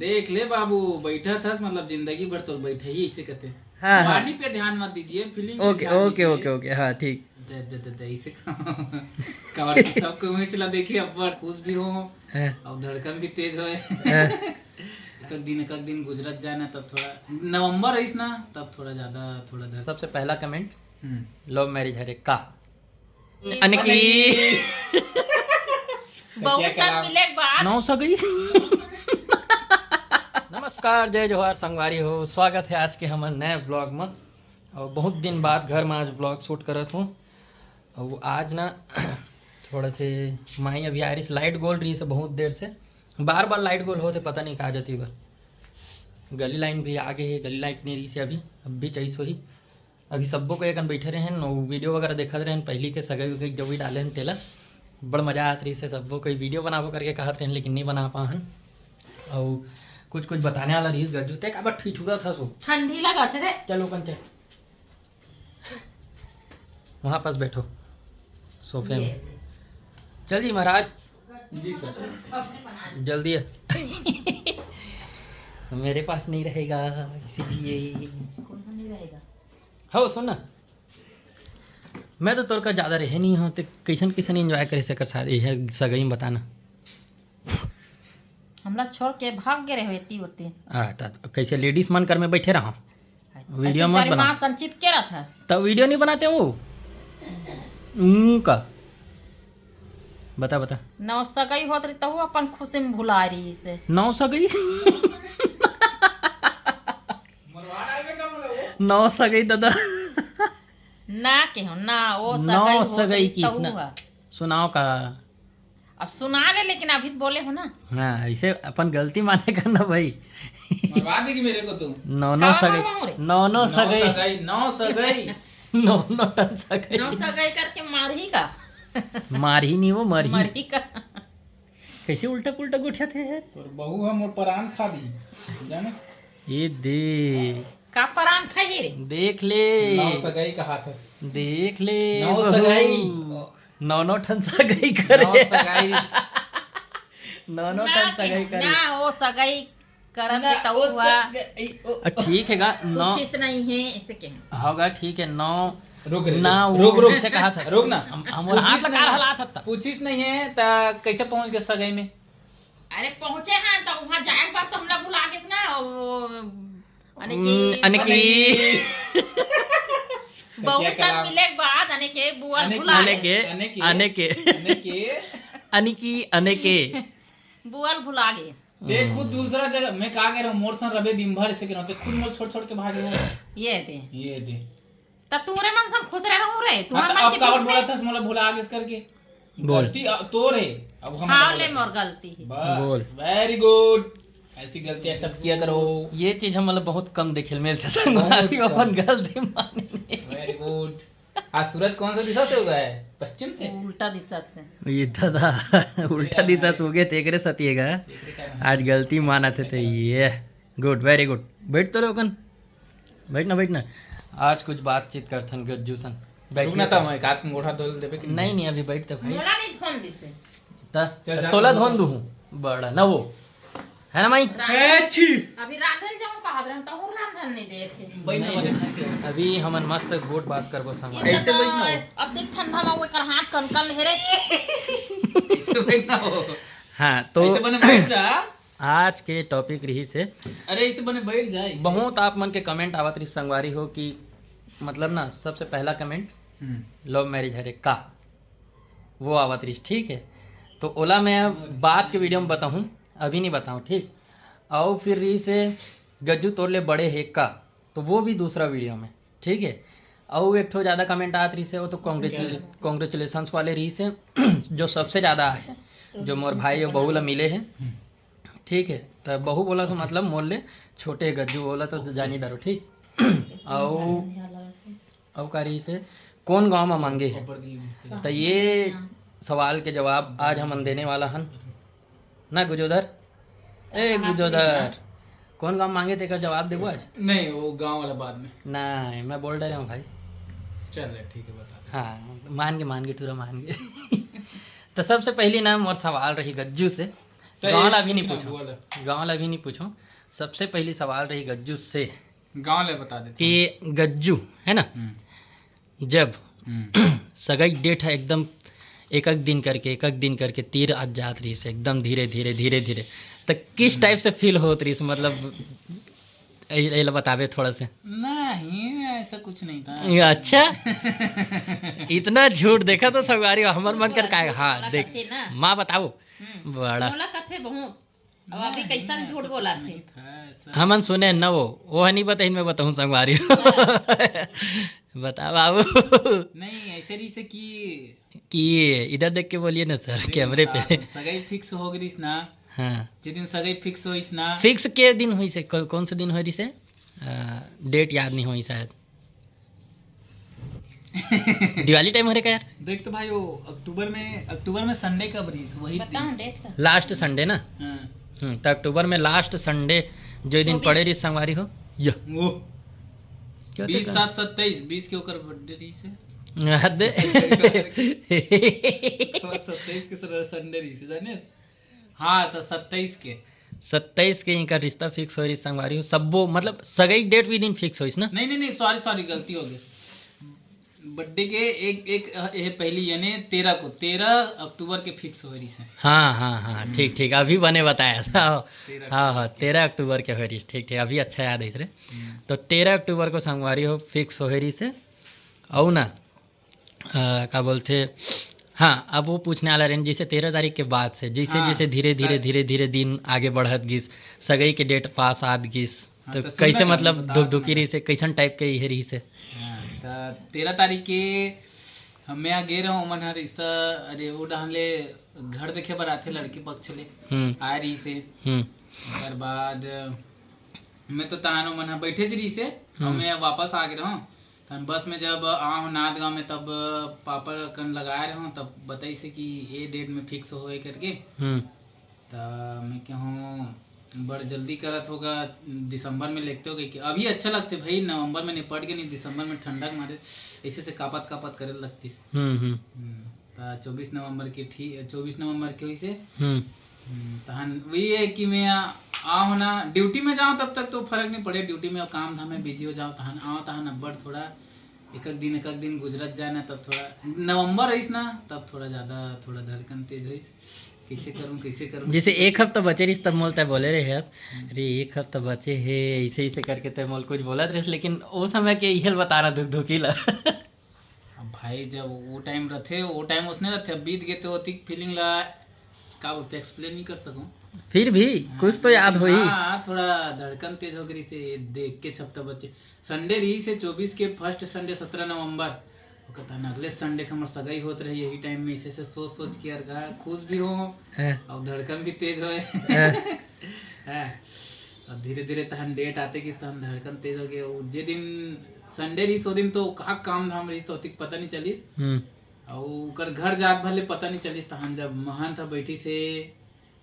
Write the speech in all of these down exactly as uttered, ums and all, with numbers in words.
देख ले बाबू, बैठा था, मतलब, जिंदगी भर तो बैठे ही, इसे कहते हैं। हाँ, हाँ। पानी पे ध्यान मत दीजिए, फीलिंग पे ओके, ध्यान ओके, दीजिए। ओके, ओके, हाँ, ठीक। दे, दे, दे, दे, इसे कवर सबको मुँह चला देखिए, अब खुश भी हो हाँ। और धड़कन भी तेज होए। हाँ। एक दिन, एक दिन गुजरत जाए ना, तब थोड़ा, नवंबर है ना, तब थोड़ा ज्यादा, थोड़ा धड़- सबसे पहला कमेंट, हम्म। लव मैरिज हरे का? अनकी। तो बहुत क्या साल कलाम? मिले के बाद। नौ सगई। नमस्कार, जय जोहार संगवारी हो, स्वागत है आज के हमर नए व्लॉग में। और बहुत दिन बाद घर में आज व्लॉग शूट करत हूँ। और आज ना थोड़ा से माई अभी आ रही से, लाइट गोल रही से बहुत देर से, बार बार लाइट गोल होते, पता नहीं कहाँ जाती बा। गली लाइन भी आ गई है, गली लाइट नहीं रही से अभी, अब भी चैस होही। अभी सब्बो कोई एकन बैठे रहन, अउ वीडियो वगैरह देखत रहन, पहली के सगाई उगाई जो भी डाले हन तेला, बड़ मजा आत रहिस हे। सब्बो कोई वीडियो बनाबो करके कहत रहन, लेकिन नहीं बना पाहन। अउ कुछ कुछ बताने वाला रहिस। गज्जू, ते काबर ठिठुरत हस ओ? ठंडी लगत हे रे। चल ओकन चल, वहाँ पास बैठो सोफे में। ये। चल जी महाराज, जी सर। जल्दी है। मेरे पास नहीं रहेगा, इसीलिए। कौन सा नहीं रहेगा? हो सुन ना, मैं तो तोर का ज्यादा रहे नहीं हूँ, ते कैसन कैसन एंजॉय करे सकर शादी है सगाई में, बताना। हमला छोड़ के भाग गे रहे एती ओती। आ, त कैसे लेडीज मन कर में बैठे रहा? वीडियो ऐसे मत तेरी बना। माँ सन चिपके रहत हस। तब वीडियो नहीं बनाते वो। ऊं का। बता, बता। नौ सगई होत रही तहु अपन खुशी में भुला रही से। नौ सगई? नौ सगई दादा। ना के हो, ना, ओ नौ सगई होत सगई रही किस तहु ना? हा। सुनाओ का? अब सुना ले, लेकिन अभी तो बोले हो ना। हाँ, ऐसे अपन गलती माने का ना भाई। मरवा देगी मेरे को तू। नौ नौ काबर सगई, मरवाऊं रे? नौ नौ नौ सगई। सगई, नौ सगई। नौ नौ टन सगई। नौ सगई करके मारही का? मारही नहीं, वो मरही। मरही का? कैसे उल्टा पुल्टा गोठियाथे यार? तोर बहू ह मोर परान खा दी, जानस? ये दे। का परान खाही रे? देख ले। नौ सगई कहाथस। देख ले नौ बहू। सगई। नौ नौ ठन सगई करे। नौ सगई। नौ नौ ना ठन के, सगई करे। ना, वो सगई करत ना, हे त ओ हुआ। सगई, ओ। अ, ठीक है गा, नौ। पूछिस नहीं है, ऐसे के। होगा, ठीक है, नौ। रुक रे, ना, रुक, वो रुक, रुक। कैसे कहा था? रुक ना। हम, हम पूछिस हाथ लगा नहीं, हला था तब। पूछिस नहीं है, त कैसे पहुंच गए सगई में? अरे पहुंचे हैं, त वहां जाए के बाद तो हमला भुला गेस ना, वो, अने की, हम्म, अने की। बहुत तो क्या साल कलाम? मिले के बाद अने के बुआ अने की, भुला अने गेस। के, अने के, अने के। अने के। अने की, अने के। बुआ भुला गे। ते खुद हम्म। दूसरा जगह, मैं कहा गए रहूं, मोर सन रबे दिन भर से के रहूं, ते खुद मोर छोड़ छोड़ के भागे हो। ये दे। ये दे। त तुमरे मन सन खुश रहे रहूं रे, हाँ, तुम्हारे तो मन अब के काबर बीच में। बोला था, मोला भुला गेस करके? बोल। गलती अ, तोर है, अब हम हाँ, बोला ले था। मोर गलती है। बस, बोल। Very good। ऐसी गलती accept किया करो। ये चीज हम मतलब बहुत कम देखे मिलते बहुत संगवारी, अपन कम। गलती माने नहीं। Very good। आज सूरज कौन सा दिशा से उगा है? पश्चिम से? उल्टा दिशा से। ये दादा, उल्टा दिशा से उगे, तेकरे सतिएगा। तेकरे कारण। आज गलती मानत हे ते ये। Good, very good। बैठ तो रहो कन। बैठ ना, बैठ ना। आज कुछ बातचीत करथन गज्जू सन। बैठ रुक ना ले ता, सन। मैं एक आध गोठा धोल देबे कि नहीं, नहीं? नहीं, अभी बैठ तो भाई। मोला नहीं धोन दिसे। ता, चल, जा, तोला जा। धोन दूहूं। बड़ा ना वो। है ना माई? रांधन, ए, छी। अभी रांधन जाऊं कहा रहे, तो और रांधन नहीं दे थे। बैठ ना, नहीं, बैठ ना। अभी हमन मस्त गोठ बात करबो संग। ये ऐसे तो बैठ ना हो। अब देख ठंडा में वो कर हाथ कनकन हे रे। ऐसे बैठ ना हो। हाँ, तो ऐसे बने बैठ जा। आज के टॉपिक रही से अरे, इसे बने बैठ जा, इसे। बहुत आप मन के कमेंट आवत रही संगवारी हो कि मतलब ना, सबसे पहला कमेंट, हम्म। लव मैरिज हरे का, वो आवत रही, ठीक है। तो ओला मैं बात के वीडियो में बताऊँ, अभी नहीं बताऊँ, ठीक। और फिर रही से गज्जू तोर ले बड़े हे का, तो वो भी दूसरा वीडियो में, ठीक है। और एक ठो ज़्यादा कमेंट आत रही से, वो तो कॉन्ग्रेचुले-, कॉन्ग्रेचुलेशंस वाले रही से, जो सबसे ज़्यादा आए हैं, जो मोर भाई और बहू ला मिले हैं। ठीक है, त बहू बोला तो मतलब मोर ले छोटे गज्जू बोला तो जानी डरो, ठीक। अउ, अउ का रही से, कौन गांव में मांगे है? त ये सवाल के जवाब आज हमन देने वाला हन ना गुजोधर। ए गुजोधर, कौन गांव मांगे तेकर जवाब देबो आज? नहीं, वो गांव वाला बाद में। नहीं, मैं बोल डरे हूँ भाई। चल रे, ठीक है, बता दे। हाँ, मान के, मान के, टूरा मान के। तो सबसे पहली ना मोर सवाल रही गज्जू से, तो गाँव ला अभी नहीं पूछो। गाँव ला अभी नहीं पूछो। सबसे पहली सवाल रही गज्जू से। गाँव ला बता देते कि गज्जू है ना, हम्म। जब हम्म। सगाई डेट है एकदम एक एक दिन करके, एक एक दिन करके तीर आज जात रहिस एकदम धीरे धीरे धीरे धीरे, तो किस हम्म। टाइप से फील होत रहिस? मतलब ए-, एला बताबे थोड़ा से। नहीं, ऐसा कुछ नहीं था। ये अच्छा। इतना झूठ देखा तो संगवारी हो, हमर मन कर काहे। हाँ, देख, माँ बताओ। हम्म। बड़ा। मोला कथे बहुत। अब अभी कैसन झूठ बोला थे? हमन सुने न वो, वो नहीं बताइन, मैं बताऊँ संगवारी हो। हाँ। बता बाबू। नहीं, ऐसे रहिस कि कि इधर देख के बोलिए ना सर, कैमरे पे। सगाई फिक्स हो गई ना। हाँ। जे दिन सगाई फिक्स होइस ना। फिक्स के दिन होइस हे? कौ-, कौन से दिन होइस हे? आ, डेट याद नहीं होइस शायद। दिवाली टाइम हरे का यार? देख तो भाई, वो अक्टूबर में, अक्टूबर में संडे कब रहिस, वही बताओ डेट का। लास्ट संडे ना? हाँ। हम्म, तो अक्टूबर में लास्ट संडे जो दिन पड़े रहिस संगवारी हो, यह वो क्या बीस सात सत्ताईस, बीस के ओकर बर्थडे रहिस हे। हद। तो सत्ताईस के सर संडे रहिस हे, जाने? हाँ, तो सत्ताईस के। सत्ताईस के इनका रिश्ता फिक्स होय रहिस संगवारी हो, सब्बो, मतलब, सगाई डेट भी दिन फिक्स होइस ना? नहीं, नहीं, नहीं, सॉरी, सॉरी, गलती हो गई। बर्थडे के एक, एक, ए, पहली, यानी तेरह को, तेरह अक्टूबर के फिक्स होय रहिस हे। हाँ, हाँ, हाँ, हम्म। ठीक, ठीक, अभी बने बताया था। तेरह हाँ, हाँ, अक्टूबर के। तेरह अक्टूबर के होय रहिस, ठीक, ठीक, अभी अच्छा याद है रे। हम्म। तो तेरह अक्टूबर को संगवारी हो फिक्स होय रहिस हे, अउ ना, अ, का बोलथे, हाँ, अब वो पूछने वाला रहिन, जैसे तेरह तारीख के बाद से जैसे, हाँ, जैसे धीरे, धीरे, धीरे, धीरे दिन आगे बढ़त गिस, सगाई के डेट पास आत गिस, हाँ, तो तो सुन कैसे, ना, मतलब, बता धुकधुकी ना। रहिस हे, कैसन टाइप के इहे रहिस हे? हाँ, तो तेरह तारीख के हमें यहाँ गे रहूँ, ओमन ह रिश्ता, अरे, वो डहन ले घर देखे बर आथे लड़की पक्ष ले, हम्म। आए रहिस हे। हम्म। ओकर बाद मैं तो तहान ओमन ह बैठे च रहिस हे, हम्म। मैं वापस आ गे रहूँ। तहन बस में जब आव नांदगांव में, तब पापा कन लगाए रहूँ, तब बताइस हे कि ए डेट में फिक्स होए करके। हम्म। त मैं कहूँ, "बड़ जल्दी करत होगा, दिसंबर में लेगते होगे कि अभी अच्छा लगथे भाई, नवंबर में निपट गे, नहीं दिसंबर में ठंडा के मारे ऐसे से कापत कापत करे लगतिस।" हम्म, हम्म। हम्म, त चौबीस नवंबर के, ठीक, चौबीस नवंबर के होइस हे। हम्म। हम्म, तहन वही है कि मैं आ, आव ना, ड्यूटी में जाओ तब तक तो फर्क नहीं पड़े, ड्यूटी में काम धाम में बिजी हो जाओ, तहन आव, तहन अब्बड़ थोड़ा एक एक दिन, एक एक दिन गुजरत जाए ना, तब थोड़ा नवंबर रहिस ना, तब थोड़ा ज्यादा, थोड़ा धड़कन तेज होइस, कैसे करूँ, कैसे करूँ। जैसे एक हफ्ता बचे रहिस तब मोल तय बोले रहे हस, हम्म। "अरे, एक हफ्ता बचे हे," ऐसे, ऐसे करके तय मोल कुछ बोलत रहिस, लेकिन वो समय के इहल बता रहा धुक धुकी ला। अब भाई, जब वो टाइम रथे, वो टाइम उसने रथे, अब बीत गे तो ओतिक फीलिंग ला, का बोलते, एक्सप्लेन नहीं कर सकूँ। फिर भी हाँ, कुछ तो याद लेकिन होई। हाँ, थोड़ा धड़कन तेज हो गई से देख के छपता बच्चे। संडे रहिस हे चौबीस के, फर्स्ट संडे, सत्रह नवंबर। ओकर तहन अगले संडे के हमर सगाई होत रही, यही टाइम में इसे से सोच सोच के यार का खुश भी हो हैं। और धड़कन भी तेज होए। हैं। हैं। और धीरे धीरे तहन डेट आते कि तहन धड़कन तेज हो गया। वो जे दिन संडे रहिस, ओ दिन तो कहाँ काम धाम रहिस, तो ओतिक पता नहीं चलिस। हम्म। और ओकर घर जात भले पता नहीं चलिस, तहन जब महंत ह बैठिस हे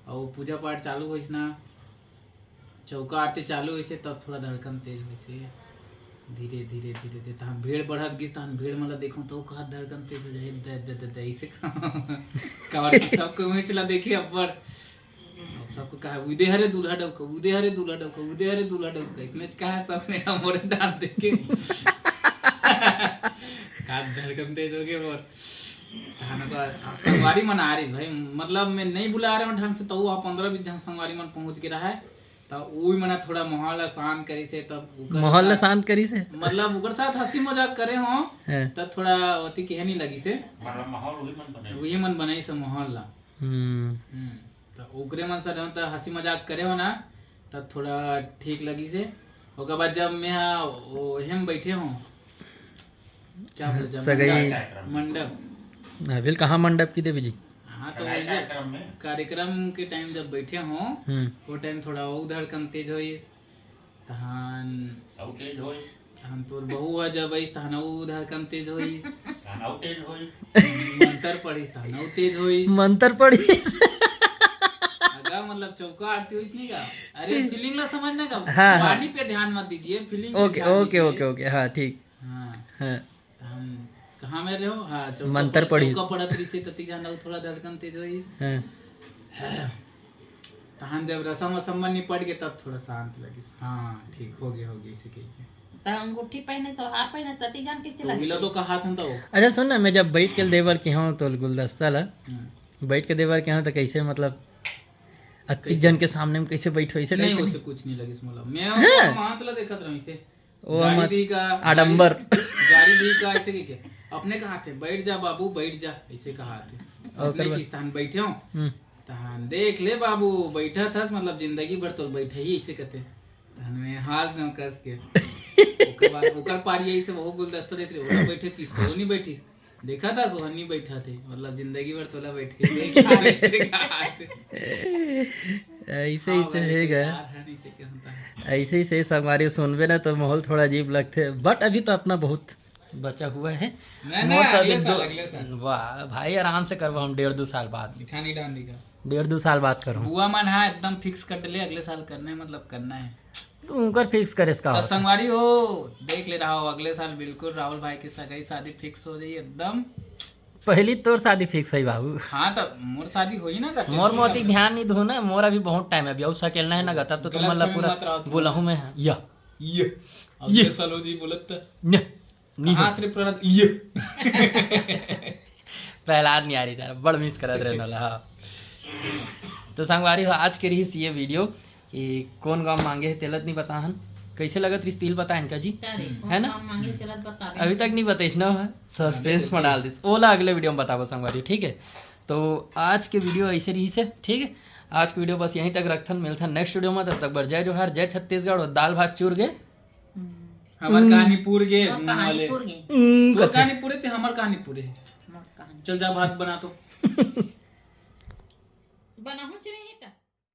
और पूजा पाठ चालू होइस ना, चौका आरती चालू होइस हे, तब थोड़ा धड़कन तेज होइस हे। धीरे, धीरे, धीरे, धीरे, तहन भीड़ बढ़त गिस, तहन भीड़ मन ला देखूं, तो कहत धड़कन तेज हो जाए, दे, दे, दे, दे, ऐसे का-, काबर कि सबको मुँह चला देखी अब्बड़। अब सबको कहा, "उदे हरे दूल्हा डौका, उदे हरे दूल्हा डौका, उदे हरे दूल्हा डौका।" इसने कहा सब मेरा मोरे डाल देके। का धड़कन तेज हो गया मोर। तहन तो संगवारी मन आ रहिस भाई, मतलब मैं नहीं बुला रहे हूँ ढंग से, तो वो पंद्रह बीस जन संगवारी मन पहुँच के रहा है, तो वही मना थोड़ा माहौल ला शांत करिस हे, तब ओकर माहौल ला साथ, शांत करिस हे? मतलब ओकर साथ हंसी मजाक करे हो, हैं। तब थोड़ा ओती के नहीं लगिस हे। मतलब माहौल वही मन बनाइस। वही मन बनाइस हे माहौल ला। हम्म। हम्म। तो ओकरे मन से रहो तो हंसी मजाक करे हो ना, तब थोड़ा ठीक लगिस हे। ओकर बाद जब मैं हा, ओ, हेम बैठे हो, क्या बोलते हैं, सगाई। मंडप, मंडप। हाँ, फिर कहाँ मंडप की देवी जी? हाँ, तो सगाई वही कार्यक्रम में। कार्यक्रम के टाइम जब बैठे हो, हम्म। वो टाइम थोड़ा वो धड़कन तेज होइस, तहन अउ तेज होइस। तहन तोर बहू ह जब आइस, तहन अउ धड़कन तेज होइस। तहन अउ तेज होइस। मंतर पढ़िस, तहन अउ तेज होइस। मंतर पढ़िस। अगर मतलब चौका आरती होइस नहीं का? अरे, फीलिंग ला समझना का? हाँ, हाँ। वाणी पे ध्यान मत दीजिए, फीलिंग पे ओके, ध्यान ओके, दीजिए। ओके, ओके, हाँ, ठीक। हाँ। हाँ। त हम कहाँ में रहो? हाँ, चौका मंतर पढ़-, पढ़िस। चौका पढ़त रहिस हे, तती जान अउ थोड़ा धड़कन तेज होइस। हाँ। तहन जब रसम वसम मन निपट के तब थोड़ा शांत लगिस। हाँ, ठीक हो गया, हो गया, इसे कह के। त अंगूठी पहने, सो हार पहने, सती जान कैसे तो लगे? मिला तो कहा था तो। अच्छा सुन ना, मैं जब बैठ के देवर के हूँ तो गुलदस्ता ला हम्म। बैठ के देवर के हूँ तो कैसे, मतलब अतिक जन के सामने में कैसे बैठो, ऐसे नहीं, टाइप उसे कुछ नहीं लगिस मोला। मैं हाँ। मात ला देखत रहूं इसे। वो गाड़ी मत- दी का आडंबर। गाड़ी दी का ऐसे के अपने कहा थे, बैठ जा बाबू, बैठ जा, ऐसे कहा थे। ओकर अपने बाद- की स्थान बैठे हो। हम्म। तहन देख ले बाबू, बैठा थस, मतलब जिंदगी भर तो बैठे ही ऐसे कहते। तहन मैं हाथ में कस के ओकर बाद ओकर पारी ऐसे वो गुलदस्ता देत रहे, वो बैठे, पिस्तौल नहीं बैठी। देखा था सोहन नहीं बैठा थे, मतलब जिंदगी भर तोला बैठे ही देख ले, ऐसे कहा थे। ऐसे हाँ ऐसे भाई, है गया। यार है नहीं से क्या होता है। ऐसे ही से संगवारी सुनबे ना तो माहौल थोड़ा अजीब लगते, बट अभी तो अपना बहुत बचा हुआ है। नहीं, मोर नहीं, तो अगले अभी साल, दो- अगले साल। वाह भाई, आराम से करबो हम डेढ़ दो साल बाद। दिखा नहीं डाल दिखा। डेढ़ दो साल बाद करूँ। बुआ मन हा एकदम फिक्स कर ले, अगले साल करना है, मतलब करना है। उनकर फिक्स करे इसका तो होता। संगवारी हो, देख ले रहा हो, अगले साल बिल्कुल राहुल भाई की सगाई शादी फिक्स हो जाई एकदम। पहली तोर शादी फिक्स है बाबू। हाँ, तो मोर शादी होई ना का मोर tension मोती ना। ध्यान नहीं दो ना, मोर अभी बहुत टाइम है, अभी और अकेला है ना गता, तो तुम गलत मतलब फहमी पूरा मत रहो तुम। बोला हूँ मैं। या ये अगले साल हो जी बोलत त न, नहीं कहाँ हो। से प्रहलाद ये प्रहलाद नहीं आ रही था, बड़ मिस करत रहने वाला। हाँ। तो संगवारी हो, आज के रही ये वीडियो कि कौन गाँव मांगे है तेलत नहीं बताहन, कैसे लगत रही तिल बताहन का जी, अरे, है ना? कौन मांगे तेलत बतावे। अभी तक नहीं बताइस ना, सस्पेंस में डाल दिस, ओला अगले वीडियो में बताबो संगवारी, ठीक है? तो आज के वीडियो ऐसे रही से, ठीक है? आज के वीडियो बस यहीं तक रखथन, मिलथन नेक्स्ट वीडियो में। तब तक बर जय जोहार, जय छत्तीसगढ़ और दाल भात चूर गे। हमार कहानी पूर गे और मुंह कहानी वाले। पूर गए। हम्म, तोर कथे। कहानी पूरे थे, हमार कहानी पूरे है। मोर कहानी। चल जा भात बना तो। बनाहूं च रही त।